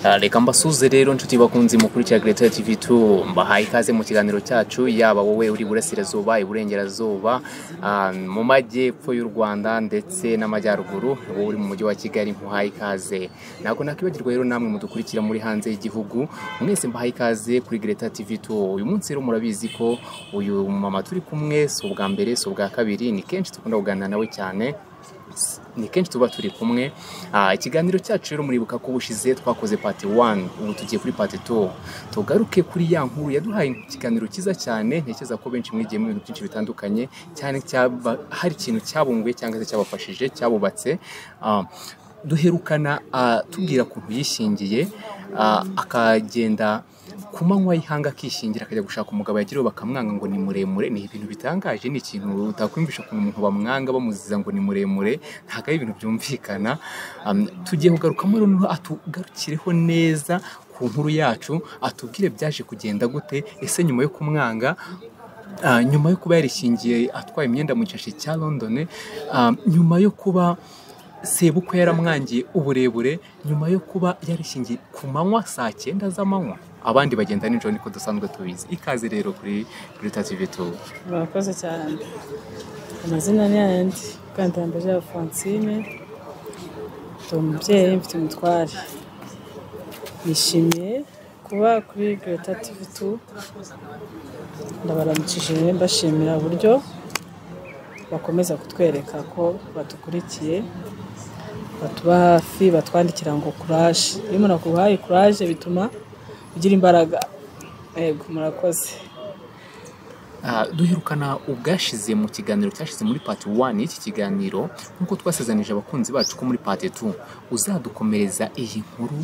Reka mbasuze rero nshuti bakunzi mukurikira Greater TV2, mbahaye ikaze mu kiganiro cyacu, yaba wowe uri burasirazuba, iburengerazuba, mu majyepfo y'u Rwanda ndetse n'amajyaruguru, wowe uri mu mujyi wa Kigali nkuhaye ikaze. Ntabwo nakwibagirwa rero namwe mudukurikira muri hanze y'igihugu, mwese mbahaye ikaze kuri Greater TV2. Uyu munsi rero murabizi ko uyu mama turi kumwe si ubwa mbere, si ubwa kabiri, ni kenshi dukunda kuganira nawe cyane, ni kenshi tuba turi kumwe. Ikiganiro cyacu rero muribuka ko ubushize twakoze part 1, ubu tugiye kuri part 2. Tugaruke kuri ya nkuru yaduhaye ikiganiro cyiza cyane, ntekereza ko benshi mwigiyemo ibintu byinshi bitandukanye, cyane cyaba hari ikintu cyabunguye cyangwa se cyabafashije, cyabubatse. Duherukana tubwira ukuntu yishingiye, akagenda ku manywa y'ihanga akishingira, akajya gushaka umugabo yagiriwe bakamwanga ngo ni muremure. Ni ibintu bitangaje, ni ikintu utakwiyumvisha ukuntu umuntu bamwanga bamuziza ngo ni muremure, ntabwo ari ibintu byumvikana. Tugiye kugarukamo rero, atugarukireho neza ku nkuru yacu, atubwire byaje kugenda gute, ese nyuma yo kumwanga, nyuma yo kuba yarishingiye atwaye imyenda mu gishashi cya London, nyuma yo kuba sebukwe yaramwangiye uburebure, nyuma yo kuba yarishingiye ku manywa saa 9 z'amanywa, abandi bagenda nijoro niko dusanzwe tubizi. Ikaze rero kuri Greater TV2. Murakoze cyane. Amazina ni ayandi: Mukandambaje Alphonsine, ndi umubyeyi, mfite umutware. Nishimiye kuba kuri Greater TV2, ndabaramukije mbashimira uburyo bakomeza kutwereka ko badukurikiye, batuba hafi, batwandikira ngo courage. Iyo umuntu akuhaye courage bituma ugira imbaraga. Yego, murakoze. Duherukana ubwashize mu kiganiro cyashize muri part 1 y'iki kiganiro, nk'uko twasezanije abakunzi bacu ko muri part 2 uzadukomereza iyi nkuru,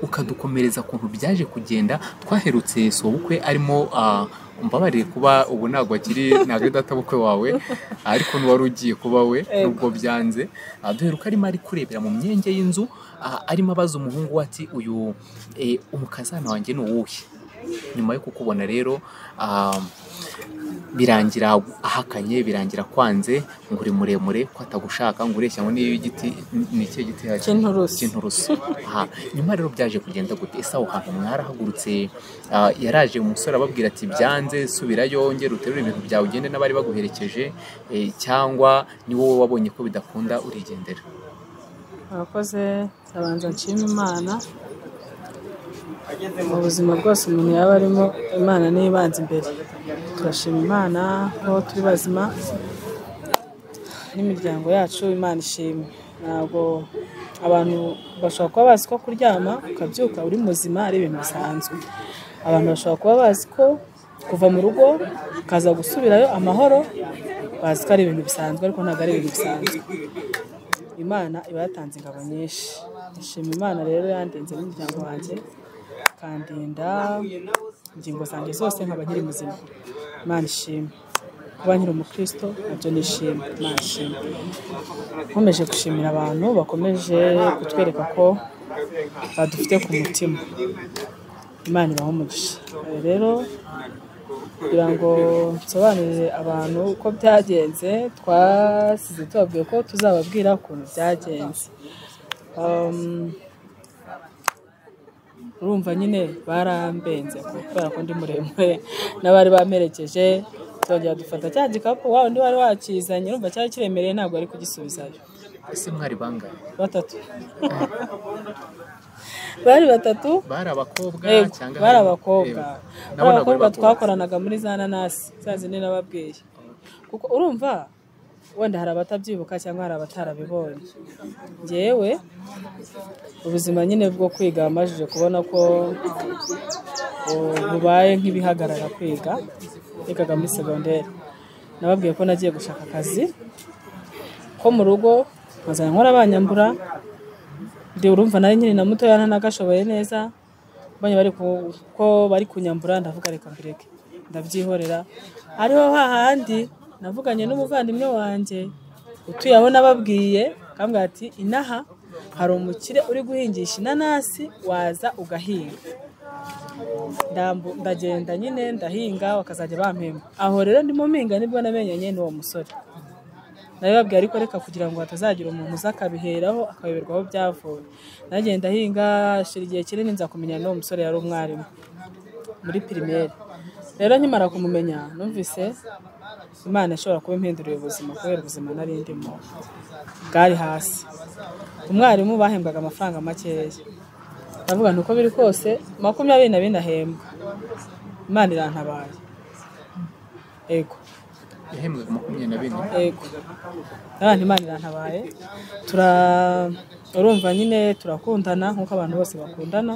ukadukomereza ukuntu byaje kugenda. Twaherutse sobukwe arimo, umbabarire kuba ubu ntabwo akiri, ntabwo ari databukwe wawe, ariko n'uwari ugiye kuba we nubwo byanze. Duheruka arimo ari kurebera mu myenge y'inzu, arimo abaza umuhungu we ati uyu umukazana wanjye ni uwuhe? Nyuma yo kukubona rero, birangira ahakanye, birangira kwanze ngo uri muremure, ko atagushaka, ngo ureshya ngo niyo igiti ni ikihe giti haki? Cy'inturusu. Cy'inturusu. Nyuma rero byaje kugenda gute? Ese aho hantu mwarahagurutse? Yaraje umusore ababwira ati byanze, subirayo ngera uterure ibintu byawe ugende n'abari baguherekeje, cyangwa ni wowe wabonye ko bidakunda urigendera? Murakoze. Ndabanza nshima Imana. Mu buzima bwose umuntu yaba arimo, Imana niyo ibanza imbere. Turashima Imana ko turi bazima n'imiryango yacu, Imana ishimwe. Ntabwo abantu bashobora kuba bazi ko kuryama ukabyuka uri muzima ari ibintu bisanzwe. Abantu bashobora kuba bazi ko kuva mu rugo ukaza gusubirayo amahoro, bazi ko ari ibintu bisanzwe, ariko ntabwo ari ibintu bisanzwe. Imana iba yatanze ingabo nyinshi. Ndashima Imana rero yandinze n'umuryango wanjye, ikandinda ingingo zanjye zose nkaba nkiri muzima. Imana ishimwe. Kuba nkiri umukristo nabyo nishimwe. Imana ishimwe. Nkomeje gushimira abantu bakomeje kutwereka ko badufite ku mutima. Imana ibahe umugisha. Rero kugira ngo nsobanurire abantu uko byagenze, twasize tubabwiye ko tuzababwira ukuntu byagenze. Urumva nyine barambenze kubera ko ndi muremure, n'abari bamerekeje tuzongera dufata cya gikapu wa undi wari wakizanye, urumva cyari kiremereye ntabwo ari kugisubizayo. Ese mwari bangahe? Batatu. Bari batatu. Bari abakobwa cyangwa bari abakobwa. Bari abakobwa twakoranaga muri za nanasi, za zindi nababwiye. Kuko urumva wenda hari abatabyibuka cyangwa hari abatarabibonye. Njyewe ubuzima nyine bwo kwiga amajije kubona ko bubaye nk'ibihagarara kwiga. Nigaga muri secondaire. Nababwiye ko nagiye gushaka akazi ko mu rugo, nkazana nkora banyambura. Ndi urumva nari nkiri na muto nanagashoboye neza, mbonye bari ko bari kunyambura ndavuga reka mbireke, ndabyihorera. Ariho hahandi navuganye n'umuvandimwe wanjye utuye aho nababwiye, akambwira ati inaha hari umukire uri guhingisha inanasi, waza ugahinga. Ndagenda nyine ndahinga, bakazajya bampemba. Aho rero ndimo mpinga nibwo namenyanye n'uwo musore. Nabibabwiye ariko reka kugira ngo hatazagira umuntu uza akabiheraho akayoberwa aho byavuye. Nagenda hinga shira igihe kinini nza kumenya n'uwo musore yari umwarimu muri primaire. Rero nkimara kumumenya numvise Imana ishobora kuba impinduriye ubuzima kubera ubuzima nari ndimo bwari hasi. Umwarimu bahembwaga amafaranga makeya. Ndavuga nti uko biri kose 24 ahembwa. Imana irantabaye. Ego. Yahembwaga 24. Ego. Abantu Imana irantabaye. Urumva nyine turakundana nkuko abantu bose bakundana.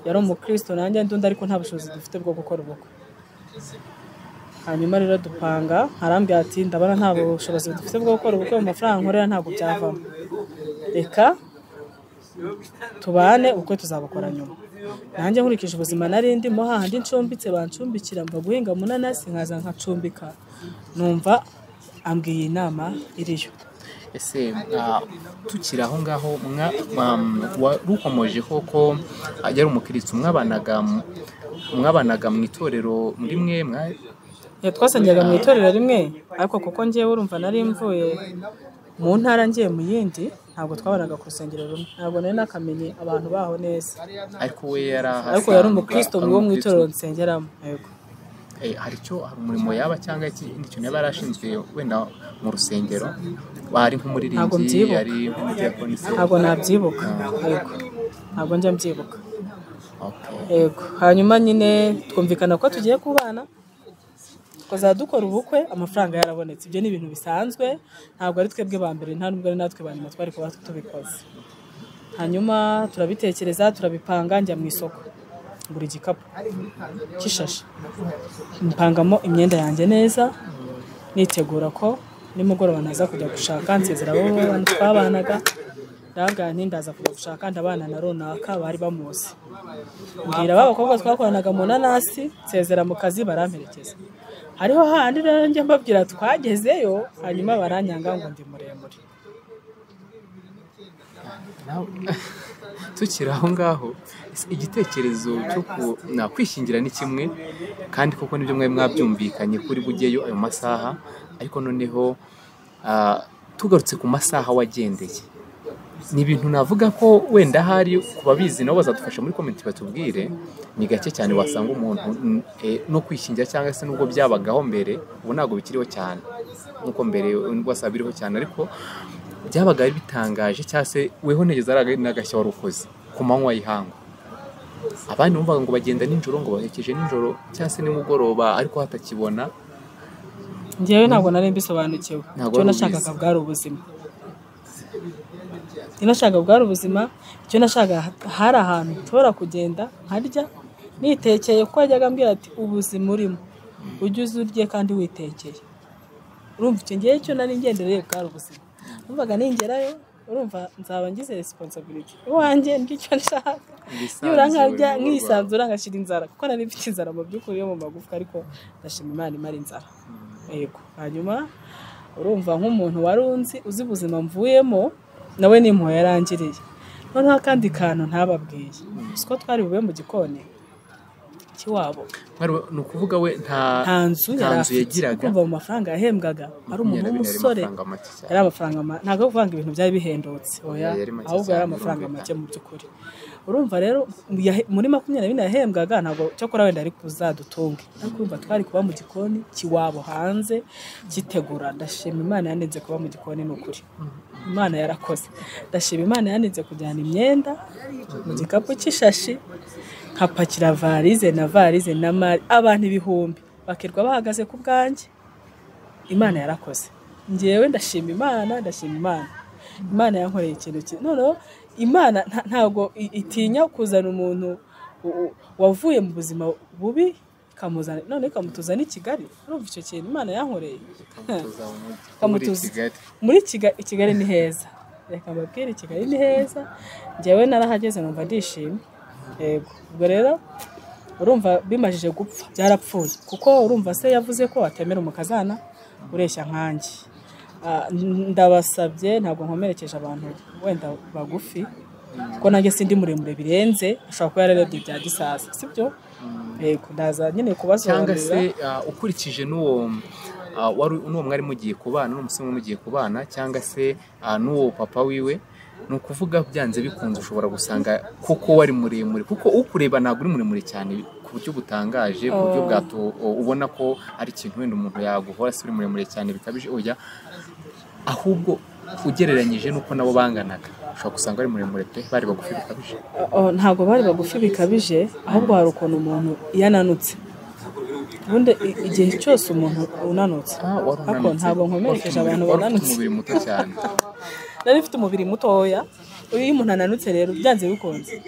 Yari umukristo nanjye ndunda ariko nta bushobozi dufite bwo gukora ubukwe. Hanyuma rero dupanga, arambwira ati ndabona nta bushobozi dufite bwo gukora ubukwe mu mafaranga nkorera ntabwo byavamo. Reka tubane ubukwe tuzabukora nyuma. Nanjye nkurikije ubuzima nari ndimo hahandi ncumbitse bancumbikira mva guhinga munanasi nkaza nkacumbika. Numva ambwiye inama iriyo. Ese tukiri aho ngaho warukomojeho ko yari umukristo, mwabanaga mu itorero muri mwe? Twasengeraga mu itorero rimwe ariko kuko ngewe urumva nari mvuye mu ntara ngiye mu yindi ntabwo twabanaga ku rusengero rumwe, ntabwo nari nakamenye abantu baho neza. Ariko we yari ariko yari umukristo wo mu itorero nsengeramo. Yego. Hari icyo umurimo yaba cyangwa ikindi kintu yaba yarashinzwe wenda mu rusengero, wari nk'umuririmbyi, yari nk'umudiakoni? Ntabwo nabyibuka. Yego. Ntabwo njya mbyibuka. Yego. Hanyuma nyine twumvikana ko tugiye kubana tukazadukora ubukwe amafaranga yarabonetse. Ibyo ni ibintu bisanzwe, ntabwo ari twebwe ba mbere, nta nubwo ari natwe ba nyuma twari kuba tubikoze. Hanyuma turabitekereza turabipanga, njya mu isoko ngura igikapu cy'ishashi mpangamo imyenda yanjye neza, nitegura ko nimugoroba naza kujya gushaka. Nsezera abo bantu twabanaga, ndababwira nti ndaza kujya gushaka, ndabana na runaka bari bamuzi. Mbwira ba bakobwa twakoranaga mu nanasi, nsezera mu kazi baramperekeza. Hariho handi rero njya mbabwira twagezeyo, hanyuma baranyanga ngo ndi muremure. Tukiri aho ngaho, igitekerezo cyo kwishingira ni kimwe kandi koko nibyo mwe mwabyumvikanye kuri bugeyo ayo masaha, ariko noneho tugarutse ku masaha wagendeye, ni ibintu navuga ko wenda hari kubabizi nabo bazadufasha muri comment batubwire. Ni gake cyane wasanga umuntu no kwishingira cyangwa se nubwo byabagaho mbere, ubu ntabwo bikiriho cyane nkuko mbere wasaba biriho cyane, ariko byabaga bitangaje cyangwa se weho ntegeze ari n'agashya wari ukoze ku manywa y'ihangu. Abandi bumvaga ngo bagenda nijoro, ngo bahekeje nijoro cyangwa se nimugoroba ariko hatakibona. Njyewe ntabwo nari mbisobanukiwe. Icyo nashakaga bwari ubuzima. Icyo nashakaga bwari ubuzima. Icyo nashakaga hari ahantu nshobora kugenda nkarya nitekeye, kuko yajyaga ambwira ati ubuzima urimo ujye uza urye kandi witekeye. Urumva icyo ngiye cyo nari ngendereye bwari ubuzima. Numvaga ningerayo urumva nzaba ngize responsibility iwanjye ndicyo nshaka, nibura nkarya nkisanzura ngashira inzara, kuko nari mfite inzara mu by'ukuri yo mu magufwa, ariko ndashima Imana imara inzara. Yego. Hanyuma urumva nk'umuntu wari unzi uzi ubuzima mvuyemo, nawe n'impuhwe yarangiriye. Noneho akandi kantu ntababwiye, siko twari bube mu gikoni cy'iwabo. Ni ukuvuga we nta nzu yagiraga, kumva mu mafaranga yahembwaga ari umuntu w'umusore, yari amafaranga ntabwo kuvanga ibintu byari bihendutse, oya, ahubwo yari amafaranga make mu by'ukuri. Urumva rero muri 24 yahembwaga ntabwo cyakora wenda ari kuzadutunge, ariko urumva twari kuba mu gikoni cy'iwabo hanze kitegura. Ndashima Imana yanenze kuba mu gikoni, ni ukuri Imana yarakoze. Ndashima Imana yanenze kujyana imyenda mu gikapu cy'ishashi, nkapakira varize na varize na mari, abantu ibihumbi bakirwa bahagaze ku bwanjye. Imana yarakoze. Njyewe ndashima Imana, ndashima Imana. Imana yankoreye ikintu kinini. Noneho Imana ntabwo itinya kuzana umuntu wavuye mu buzima bubi ikamuzana, none ikamutuza ni Kigali. Urumva icyo kintu Imana yankoreye, ikamutuza muri Kigali. Kigali ni heza, reka mbabwire, Kigali ni heza. Njyewe narahageze numva ndishimye. Yego. Ubwo rero urumva bimajije gupfa byarapfuye, kuko urumva se yavuze ko atemera umukazana ureshya nkanjye. Ndabasabye, ntabwo nkomerekeje abantu wenda bagufi, kuko nanjye sindi muremure birenze, ashobora kuba yararebye bya gisasa, sibyo? Yego, ndaza nyine kubasobanurira. Cyangwa se ukurikije n'uwo wari n'uwo mwari mugiye kubana, n'umusore mugiye kubana, cyangwa se n'uwo papa wiwe, ni ukuvuga byanze bikunze ushobora gusanga koko wari muremure, kuko ukureba ntabwo uri muremure cyane ku buryo butangaje, ku buryo ubona ko ari ikintu wenda umuntu yaguhora se uri muremure cyane bikabije, oya, ahubwo ugereranyije n'uko nabo banganaga ushobora gusanga ari muremure pe, bari bagufi bikabije. Ntabwo bari bagufi bikabije, ahubwo hari ukuntu umuntu iyo ananutse, ubundi igihe cyose umuntu unanutse, ariko ntabwo nkomerekeje abantu bananutse, umubiri muto cyane, nari mfite umubiri mutoya. Iyo umuntu ananutse rero byanze bikunze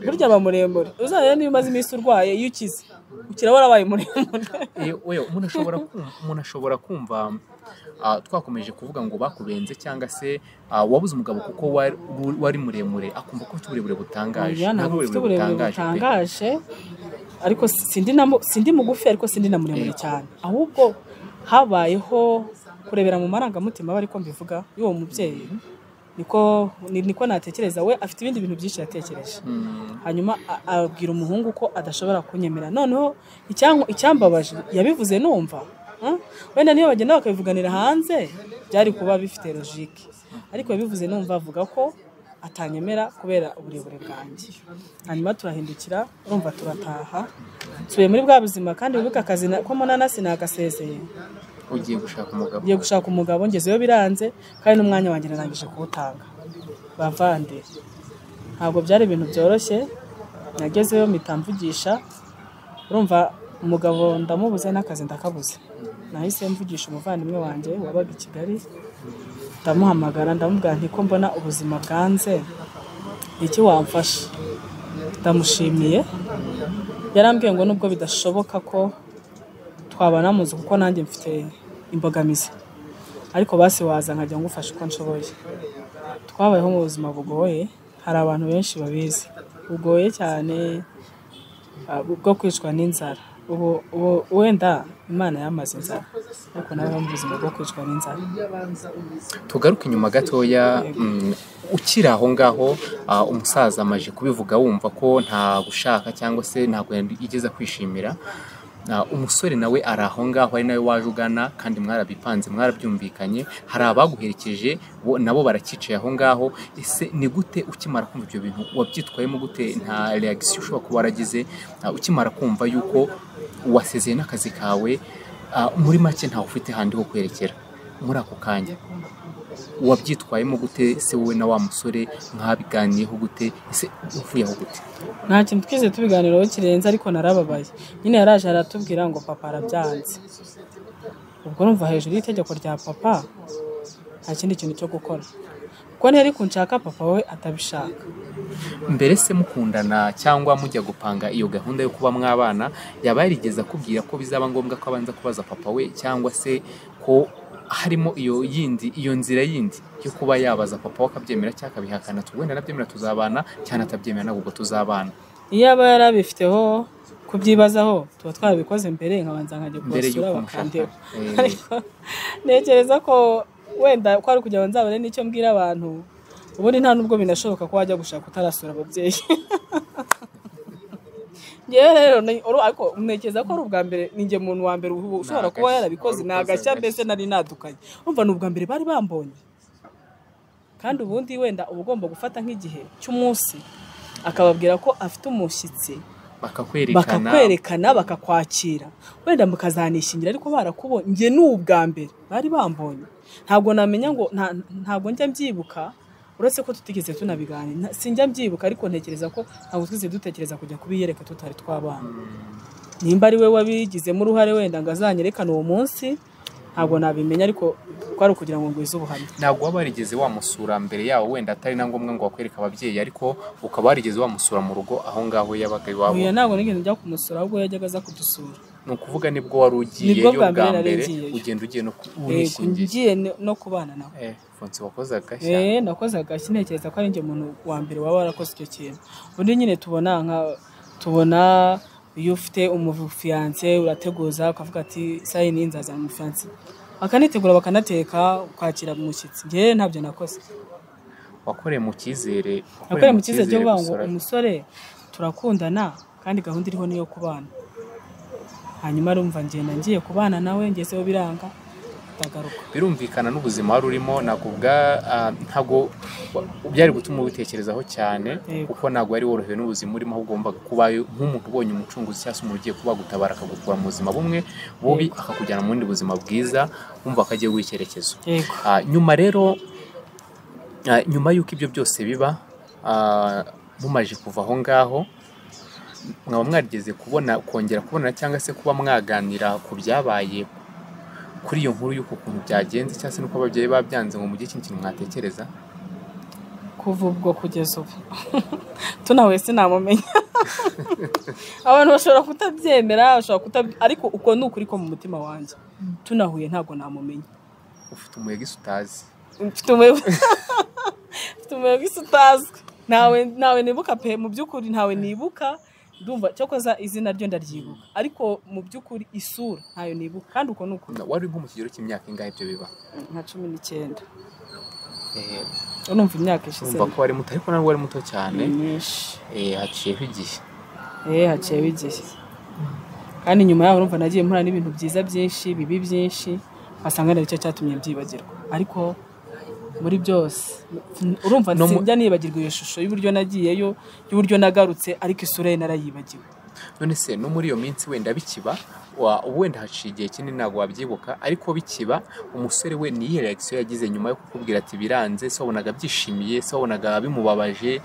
burya aba muremure. Uzareba niba umaze iminsi urwaye, iyo ukize ukira warabaye muremure. Umuntu ashobora kumva twakomeje kuvuga ngo bakubenze cyangwa se wabuze umugabo kuko wari muremure, akumva ko ufite uburebure butangaje. Ntabwo ufite uburebure butangaje, ariko sindi mugufi, ariko sindi na muremure cyane. Ahubwo habayeho kurebera mu marangamutima, ariko mbivuga y'uwo mubyeyi, niko natekereza, we afite ibindi bintu byinshi yatekereje. Hanyuma abwira umuhungu ko adashobora kunyemera. Noneho icyambabaje yabivuze numva wenda niyo bagenda bakabivuganira hanze byari kuba bifite logique, ariko yabivuze numva avuga ko atanyemera kubera uburebure bwanjye. Hanyuma turahindukira, urumva turataha, nsubiye muri bwa buzima. Kandi wibuka akazi ko munanasi nagasezeye, ugiye gushaka umugabo, ugiye gushaka umugabo, ngezeyo biranze, kandi n'umwanya wanjye narangije kuwutanga. Bavande, ntabwo byari ibintu byoroshye. Nagezeyo mpita mvugisha, urumva umugabo ndamubuze n'akazi ndakabuze. Nahise mvugisha umuvandimwe wanjye wabaga i Kigali, ndamuhamagara ndamubwira nti ko mbona ubuzima bwanze, iki wamfasha? Ndamushimiye, yarambwiye ngo nubwo bidashoboka ko twabana mu nzu kuko nanjye mfite imbogamizi, ariko basi waza nkajya ngufasha uko nshoboye. Twabayeho mu buzima bugoye, hari abantu benshi babizi, bugoye cyane, bwo kwicwa n'inzara. Ubu wenda Imana yamaze inzara, ariko nawe mu buzima bwo kwicwa n'inzara. Tugaruke inyuma gatoya, ukiri aho ngaho umusaza amaje kubivuga wumva ko nta gushaka cyangwa se ntabwo yigeze kwishimira. Umusore nawe ari aho ngaho, ari nawe waje ugana, kandi mwarabipanze, mwarabyumvikanye, hari abaguherekeje nabo barakicaye aho ngaho. Ese ni gute ukimara kumva ibyo bintu wabyitwayemo gute? Nta reaction ushobora kuba waragize ukimara kumva yuko wasezeye n'akazi kawe, muri make ntawe ufite handi ho kwerekera muri ako kanya? Wabyitwayemo gute se wowe na wa musore mwabiganiyeho gute? Ese uvuye aho gute? Nta kintu twize tubiganiraho kirenze, ariko narababaye nyine. Yaraje aratubwira ngo papa arabyanze. Ubwo numva hejuru y'itegeko rya papa nta kindi kintu cyo gukora, kuko ntiyari kunshaka papa we atabishaka. Mbere se mukundana cyangwa mujya gupanga iyo gahunda yo kuba mwabana, yaba yarigeze akubwira ko bizaba ngombwa ko abanza kubaza papa we, cyangwa se ko harimo iyo yindi, iyo nzira yindi yo kuba yabaza papa we akabyemera cyangwa akabihakana, wenda nabyemera tuzabana, cyangwa atabyemera ntabwo ubwo tuzabana? Iyo aba yarabifiteho kubyibazaho tuba twarabikoze mbere, nkabanza nkajya kubasura bakandeba. Ariko ntekereza ko wenda ko ari kugira ngo nzabone n'icyo mbwira abantu. Ubundi nta nubwo binashoboka ko wajya gushaka utarasura ababyeyi. Ngewe rero ariko ntekereza ko ari ubwa mbere, ninjye muntu wa mbere ushobora kuba yarabikoze, ni agashya mbese nari nadukanye. Urumva ni ubwa mbere bari bambonye. Kandi ubundi wenda uba ugomba gufata nk'igihe cy'umunsi akababwira ko afite umushyitsi, bakakwerekana, bakakwakira, wenda mukazanishingira, ariko barakubonye. Njye ni ubwa mbere bari bambonye, ntabwo namenya ngo ntabwo njya mbyibuka, uretse ko tutigeze tunabiganira, sinjya mbyibuka, ariko ntekereza ko ntabwo twigeze dutekereza kujya kubiyereka tutari twabana. Nimba ari we wabigizemo uruhare wenda ngo azanyerekane uwo munsi, ntabwo nabimenya, ariko kwari ukugira ngo ngwize ubuhamya. Ntabwo waba warigeze wamusura mbere yawo, wenda atari na ngombwa ngo wakwereke ababyeyi, ariko ukaba warigeze wamusura mu rugo aho ngaho yabaga iwabo? Oya, ntabwo nigeze njya kumusura, ahubwo yajyaga aza kudusura. Ni ukuvuga nibwo wari ugiyeyo bwa mbere, ugenda ugiye no unishingiye? Ngiye no kubana nawe. Fonse wakoze agashya? Nakoze agashya, ntekereza ko ari njye muntu wa mbere waba warakoze icyo kintu. Ubundi nyine tubona iyo ufite umufiyanse urateguza ukavuga ati sayi nzazana umufiyanse, bakanitegura bakanateka, kwakira umushyitsi. Njye ntabyo nakoze. Wakoreye mu cyizere? Nakoreye mu cyizere cyo kuvuga ngo umusore turakundana kandi gahunda iriho niyo kubana. Hanyuma arumva ngenda ngiye kubana nawe, ngezeho biranga ndagaruka. Birumvikana n'ubuzima wari urimo, nakuvuga ntabwo byari gutuma ubitekerezaho cyane, kuko ntabwo wari worohewe n'ubuzima urimo, ahubwo wumvaga kuba nk'umuntu ubonye umucunguzi cyangwa se umuntu ugiye kuba gutabara akagukura mu buzima bumwe bubi akakujyana mu bundi buzima bwiza, wumva ko agiye guha icyerekezo. Nyuma rero, nyuma y'uko ibyo byose biba, mumaje kuva aho ngaho, mwaba mwarigeze kubona kongera kubonana cyangwa se kuba mwaganira ku byabaye kuri iyo nkuru y'uko kuntu byagenze, cyangwa se n'uko ababyeyi babyanze, ngo mugire ikindi kintu mwatekereza? Kuva ubwo kugeza ubu tunawe sinamumenya. Abantu bashobora kutabyemera, ariko uko ni ukuri ko mu mutima wanjye tunahuye ntabwo namumenya. Ufite umuyaga utazi? Mfite umuyaga utazwi, ntawe nibuka pe, mu by'ukuri ntawe nibuka. Ndumva cyokoza izina ryo ndaryibuka, ariko mu by'ukuri isura ntayo nibuka, kandi uko nuko. Wari nko mu kigero cy'imyaka ingahe ibyo biba? Nka 19. Urumva imyaka ishize. Urumva ko wari muto, ariko ntabwo wari muto cyane. Haciyeho igihe. Haciyeho igihe. Kandi nyuma yaho urumva nagiye mpura n'ibintu byiza byinshi, bibi byinshi, wasanga ari cyo cyatumye mbyibagirwa. Ariko muri byose urumva sinjya nibagirwa iyo shusho y'uburyo nagiyeyo, y'uburyo nagarutse, ariko isura ye narayibagiwe. None se no muri iyo minsi wenda bikiba, wenda haciye igihe kinini ntabwo wabyibuka, ariko bikiba umusore we ni iyihe reaction yagize nyuma yo kukubwira ati biranze? Se wabonaga abyishimiye, se wabonaga bimubabaje,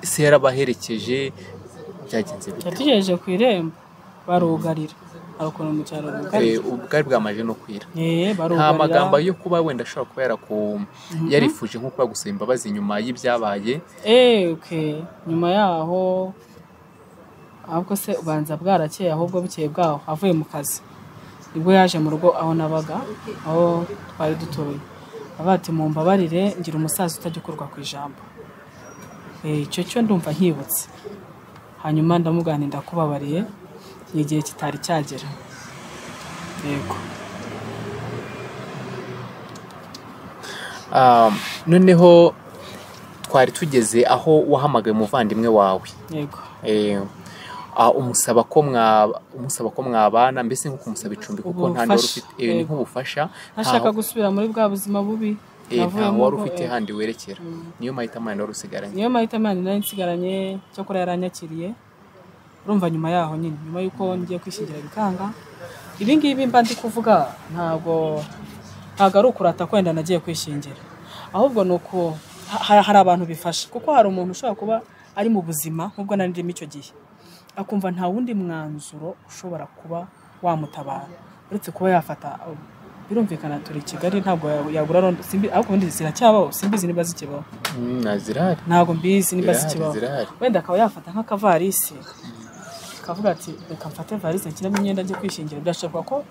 se yarabaherekeje, byagenze bite? Yatugejeje ku irembo barugarira. Arukuntu mu cyaro ubwari bwamaje no kwira. Nta magambo yo kuba wenda ashobora kuba yarifuje nko kuba gusaba imbabazi nyuma y'ibyabaye. Okay, nyuma yaho ahubwo se ubanza bwarakeye, ahubwo bukeye bwaho avuye mu kazi nibwo yaje mu rugo aho nabaga, aho twari dutuye, abati mumbabarire ngira umusaza utajya ukurwa ku ijambo. Icyo cyo ndumva nkibutse. Hanyuma ndamugana ndakubabariye, igihe kitari cyagera. Yego. Noneho twari tugeze aho wahamagaye umuvandimwe wawe. Yego. Umusaba ko mwabana, mbese nko kumusaba icumbi kuko nta ndoro ufite, ni nk'ubufasha. Ntashaka gusubira muri bwa buzima bubi. Nta wari ufite handi werekera. Niyo mahitamo yandi wari usigaranye. Niyo mahitamo yandi nari nsigaranye, cyokora yaranyakiriye. Urumva nyuma yaho nyine, nyuma yuko ngiye kwishingira bikanga, ibi ngibi mba ndi kuvuga ntabwo ari ukurata kwenda nagiye kwishingira, ahubwo nuko hari abantu bifasha, kuko hari umuntu ushobora kuba ari mu buzima nk'ubwo nari ndimo icyo gihe, akumva nta wundi mwanzuro ushobora kuba wamutabara uretse kuba yafata. Birumvikana turi Kigali ntabwo yagura rondo, simbi, ariko ubundi ziracyabaho, simbizi niba zikibaho. Zirahari. Ntabwo mbizi niba zikibaho. Wenda akaba yafata nk'akavarisi akavuga ati reka mfate valise nshyiremo imyenda njye kwishingira. Birashoboka ko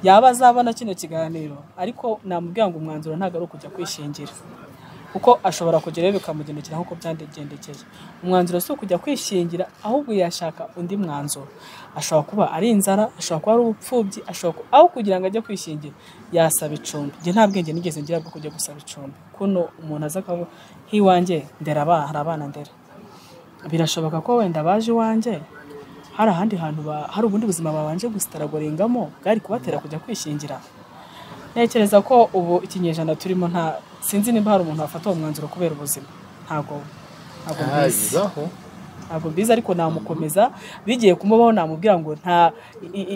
yaba azabona kino kiganiro, ariko namubwira ngo umwanzuro ntabwo ari ukujya kwishingira, kuko ashobora kugerayo bikamugendekera nk'uko byangendekeye. Umwanzuro si ukujya kwishingira, ahubwo yashaka undi mwanzuro. Ashobora kuba ari inzara, ashobora kuba ari ubupfubyi, ashobora aho kugira ngo ajye kwishingira yasaba icumbi. Njye nta bwenge nigeze ngira bwo kujya gusaba icumbi. Kuno umuntu aza akavuga nk'iwanjye ndera abana, hari abana ndera. Birashoboka ko wenda baje iwanjye hari ahandi hantu hari ubundi buzima babanje gustaragorengamo bwari kubatera kujya kwishingira. Ntekereza ko ubu ikinyejana turimo nta sinzi nimba hari umuntu wafata uwo mwanzuro kubera ubuzima. Ntabwo mbizi. Ntabwo mbizi, ariko namukomeza bigiye kumubaho, namubwira ngo nta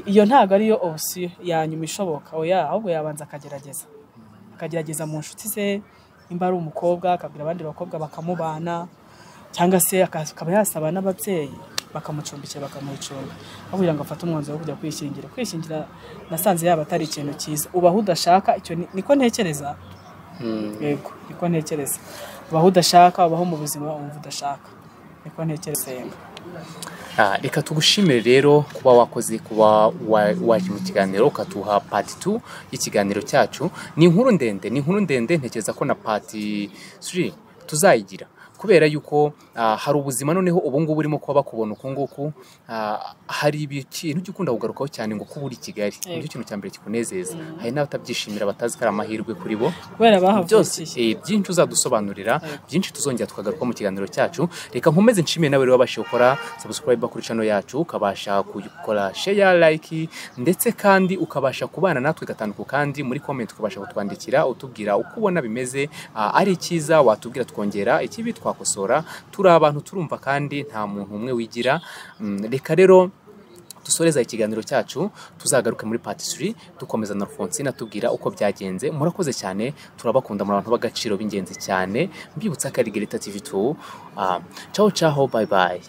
iyo ntago ariyo option ya nyuma ishoboka. Oya, ahubwo yabanza akagerageza. Akagerageza mu nshuti ze, nimba ari umukobwa akabwira abandi bakobwa bakamubana, cyangwa se akaba yasaba n'ababyeyi bakamucumbikira bakamuha icumbi, aho kugira ngo afate umwanzuro wo kujya kwishingira. Kwishingira nasanze yaba atari ikintu cyiza, ubaho udashaka, icyo niko ntekereza. Yego, niko ntekereza. Ubaho udashaka, ubaho mu buzima wumva udashaka, niko ntekereza. Reka tugushimire rero kuba wakoze, kuba waje mu kiganiro ukatuha part 2 y'ikiganiro cyacu. Ni inkuru ndende, ni inkuru ndende, ntekereza ko na part 3 tuzayigira, Kubera yuko hari ubuzima noneho ubu ngubu urimo kuba bakubona uku nguku, hari ikintu ujya ukunda kugarukaho cyane ngo kuba uri i Kigali nicyo kintu cya mbere kikunezeza. Hari n'abatabyishimira batazi ko ari amahirwe kuri bo kubera byose. Bahavukiye. Byinshi uzadusobanurira, byinshi tuzongera tukagaruka mu kiganiro cyacu. Reka nkomeze nshimire nawe rero wabashije gukora subscribe kuri channel yacu, ukabasha gukora share, like, ndetse kandi ukabasha kubana natwe gatanu ku kandi muri comment, ukabasha kutwandikira utubwira uko ubona bimeze. Ari icyiza watubwira twongera, ikibi twakosora. Turi abantu turumva kandi nta muntu umwe wigira. Reka rero dusoreza ikiganiro cyacu, tuzagaruke muri part 3 dukomeza na Alphonsine atubwira uko byagenze. Murakoze cyane, turabakunda, muri abantu b'agaciro b'ingenzi cyane. Mbibutsa ko ari Gereta TV 2. Ciao ciao, bye bye.